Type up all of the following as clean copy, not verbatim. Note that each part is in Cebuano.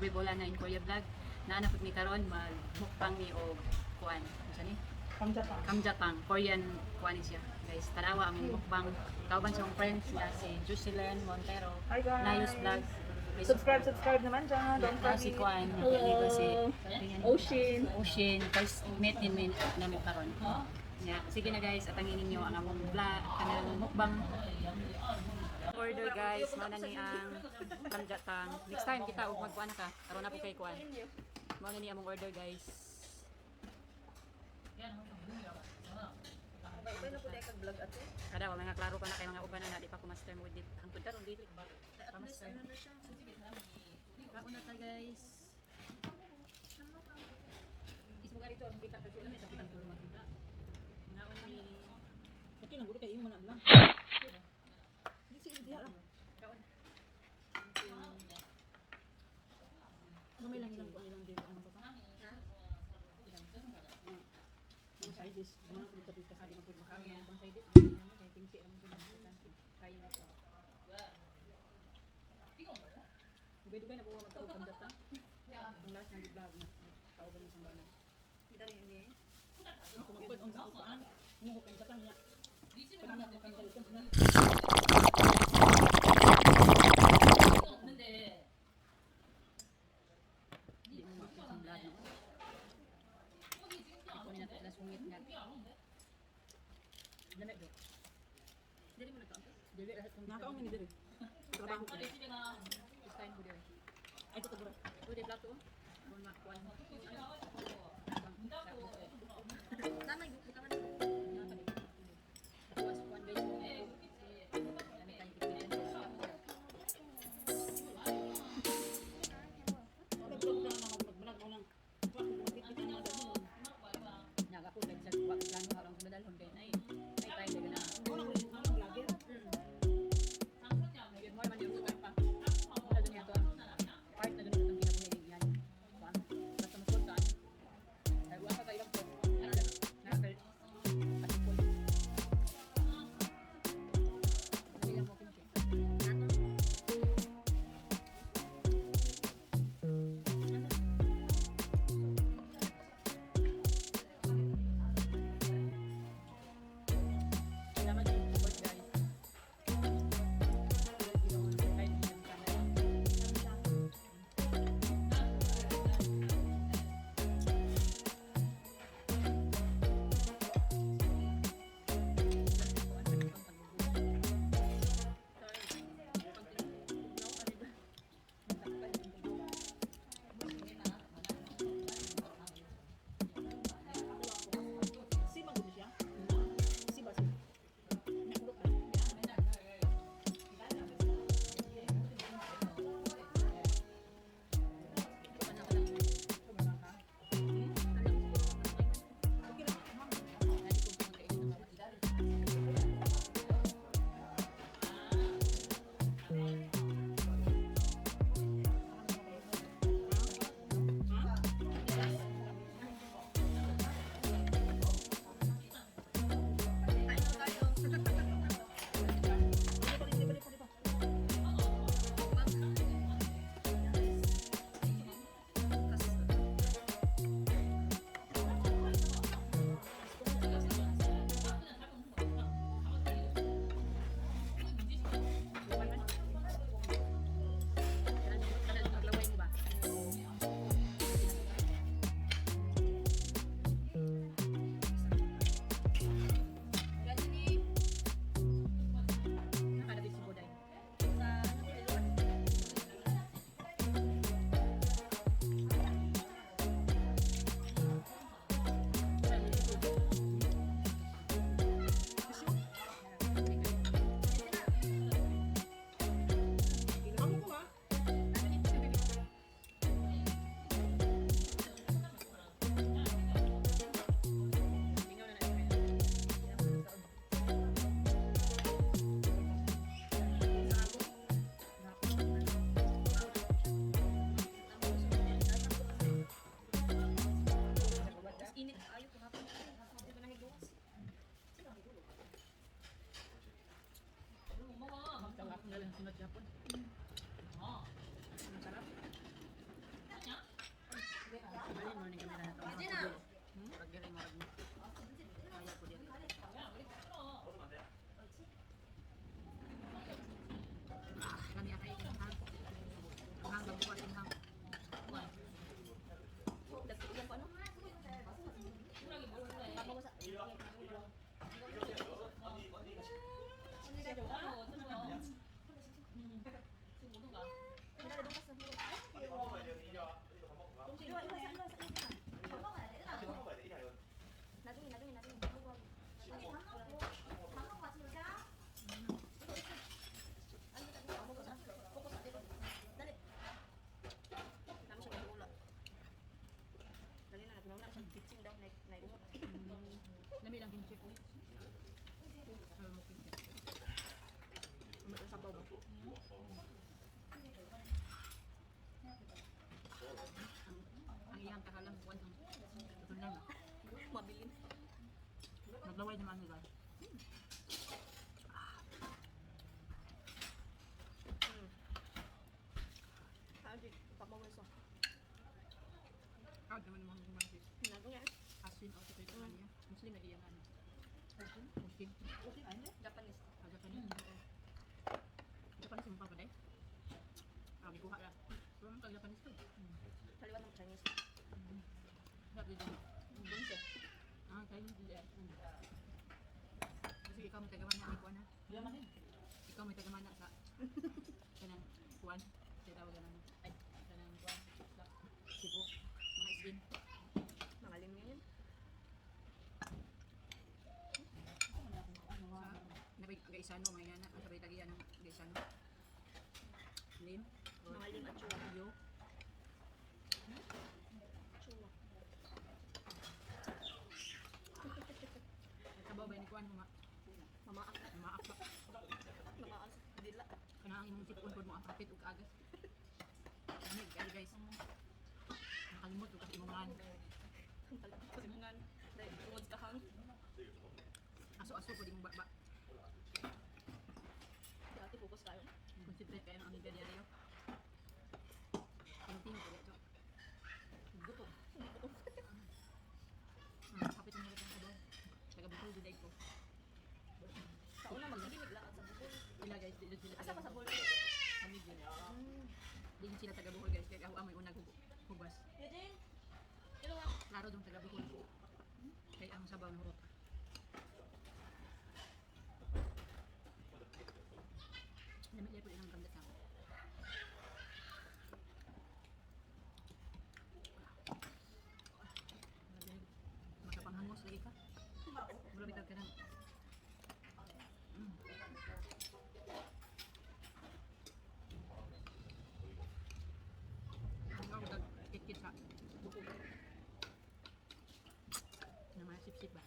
Aubrey Bola na in Korea Vlog. Naa na pud mi karon, mag mukbang ni og kuan. Unsa ni? Kamjatang. Kamjatang, Korean kuan ni siya. Guys, tanawa ang mukbang. Kauban sa akong friends na si Jocelyn Montero. Hi guys. Nayos Vlog. Please. Subscribe, subscribe naman dyan. Don't Na si forget. kuan, dito si Ocean. Ocean, first meet din min namin karon. Yeah. Sige na guys, atangin ninyo ang among vlog, kanang mukbang. Order guys, mao na ni ang kamjatang. Next time kita og magkuan na ka. Karon na po kay kuan. Mao na ni among order, guys. Kada wa mga klaro pa na kay mga uban na di pa ko master mo dito. Hangtod karon dili pa master. Kaon na ta, guys. Ismo dito ang kita kasi sa kitang tulong makita. Naon ni Okay lang, guro kayo mo na lang. Di sige diha lang. Kaon. Gamay lang ilang kuan ilang dito ano pa pa. Ang sizes, mga pita-pita sa di man pud makaon ang sizes. Kay tingsi lang pud Kayo na to. Dugay-dugay na po magkaon kamjatang. Ang last na vlog na kauban ng sambana. Ako magpud on sa kuan. Mo ko kamjatang niya. Kanang ako kamjatang na. Di mo makita ang vlog, no? Ikaw ni nato sila sungit nga. Lami do. Dili mo nagkaon? Dili lahat kung nakaon mi ni diri. Trabaho ko. First time ko diri. Ay ko tagura. Pwede plato. Kung makuan. Nanay, butangan ko. Kuan kuan guys. Lami tayo pipilian. Mag-vlog ko lang. Nag ako kay sa wa plano harong madalhon kay nay. Nay time na. Ako lang ang vlogger. Good morning man yung pa. Wala dun yato. Part na dun itong kinabuhi yan. Kuan. Basta masud ka. Kay wa ka kay ilang po. Ano na? Nakal. Patipol. Ano ilang mo kimchi? Salamat sa support, guys. Kahit yung camera. Si man siya. Si ba si? Nakulot ba? Kain na tayo. Di ba, di ba, di ba? Paglaway mo ba? Ganyan. Nakalagay si Boday. Sa ano ko iluwan. Amo ko ah. Mingaw na na. Init ayo ko hapon. Hindi ko nahigawas. Tawag ako na lang sunod Japon. Ang sarap. ang kimchi ko. Sabi mo kimchi. May sabaw ba? Ang iyang kakalang kuwan ang tutunan ba? Mabilin. Naglaway naman nila. Sabi, pamawis. Ah, naman mga gumasis. Nago nga. Asin o sa ito niya. Muslim na iyang ano. Muslim? Muslim. Okay, ano? Japanese. Ah, Japanese. Japanese mo pa ba day? Ah, may kuha lang. Pero ang Japanese ko. Kaliwat ng Chinese. Sabi din. Bunso. Ah, Chinese din. Kasi ikaw may tagamana ni kuan ha. Ikaw may tagamana sa kanang kuan. Sa tawag kanang ay kanang kuan sa Cebu. Mga isdin. Mga lim yan. Sa nabay gaisano mga yana, ang sabay tagiyan ng gaisano. Lim. Mga lim at chua. Yo. Chua. Sabaw ba ni kuan mga Mamaak. maak ba? Mamaak sa dila. Kanang ang imong sipon pod mo ang kapit ug agas. Lamig kayo guys. Nakalimot ug kasimungan. Ang talak ko si Mungan. Dahil tungod sa kahang. Aso-aso pud imong baba. Dati focus kayo. Concentrate kayo ng amiga diaryo. Tingting ko dito. Gutom. Gutom. Kapit ang hirap ng sabaw. Taga Bicol jud ko. Sa una magsige naglaad sa Bohol. Sila guys, di sila. Asa pa sa Bohol? Kami din. Di sila taga Bohol guys, kaya ako ang may unang hubas. Eugene! Hello. Klaro dong taga Bohol. Kay ang sabaw ng hurot. Lamig po ilang gamdat sa Makapanghangos lagi ka. Mura bitaw ka ng. Ang ako kit sa buko. Na mga sip-sip ba?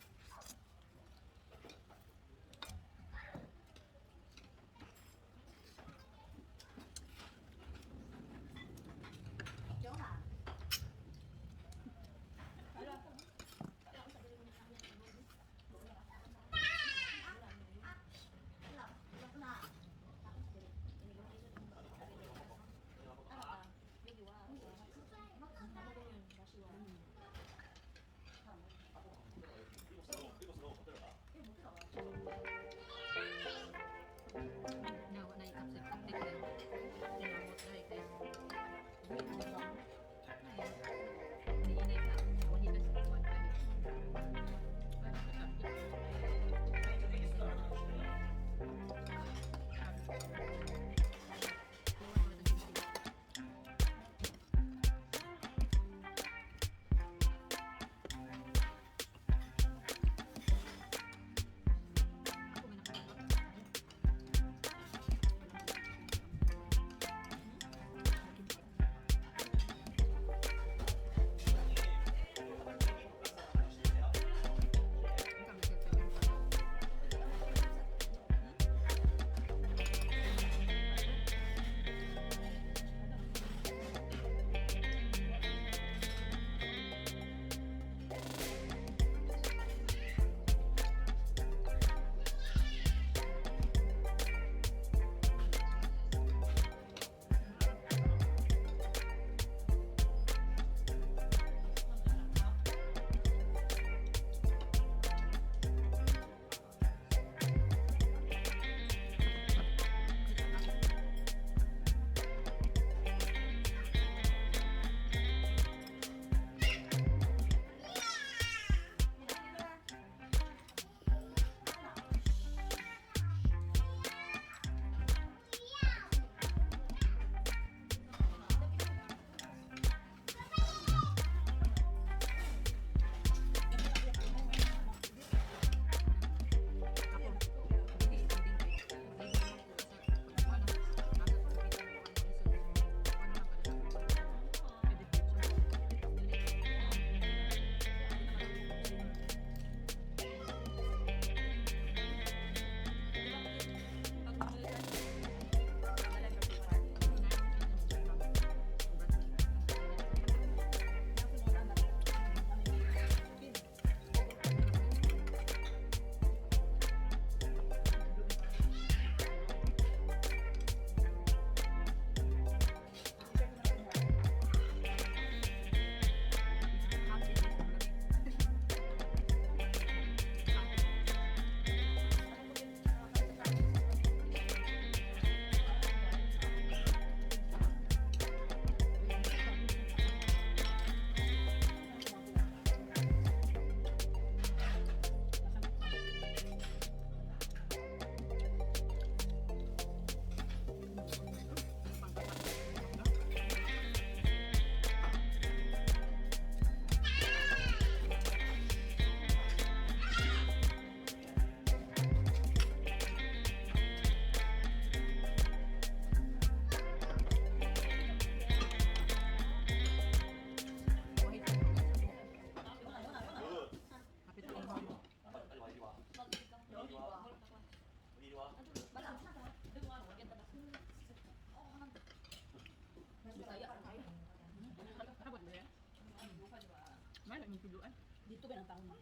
Mahal ang tudloan. Dito ba ang taon mo?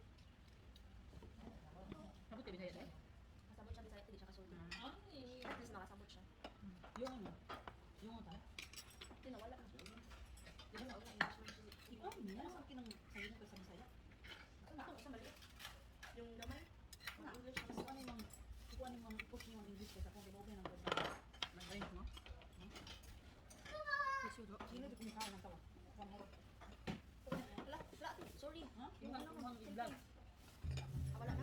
Sabot ka Bisaya dai. Kasabot siya Bisaya, hindi siya kasulti. At least makasabot siya. Yung ano? Yung ano? Hindi nawala na siya. Di ba nawala English man siya? Ikaw, niya. Saan kinang sabi mo sa Bisaya? Ano ito? Sa maliit. Yung gamay. Ang English Kung ano yung kung ano yung push niyo ang English kasi kung kibaw ng bansa. Mag-range mo. Sino di kumikain ng tawa? Kung ano? Wala, wala. Sorry. Ha? Yung Ano ang vlog. Ah, wala na?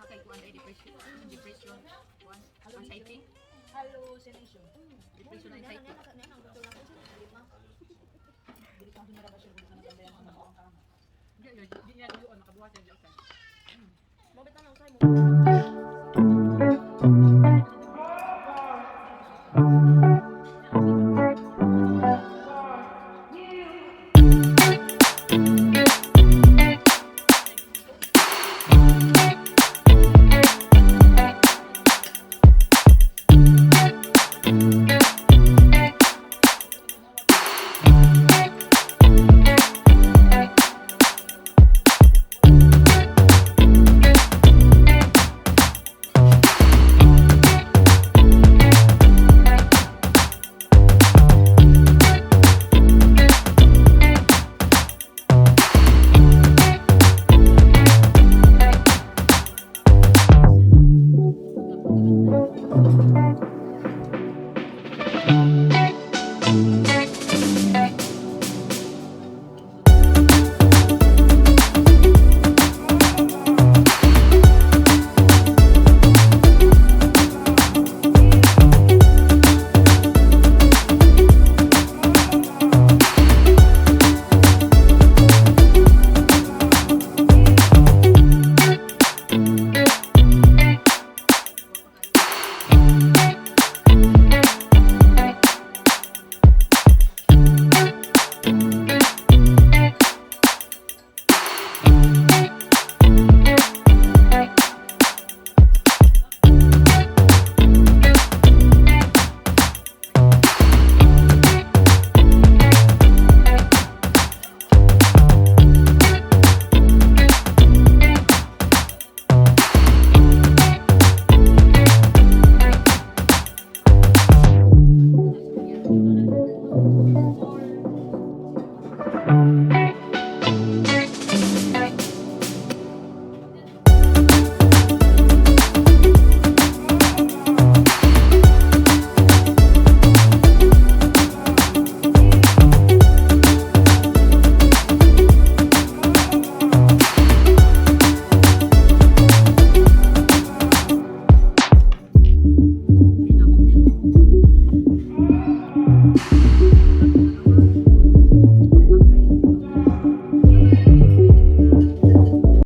Nakay kuan dai depression, depression, kuan, anxiety, Hallucination. depression anxiety. Dili kang hinara ba siya kung ano tambayan sa mga kama. Di di niya tuloon makabuhat siya sa. Mabit na lang sa'yo mo.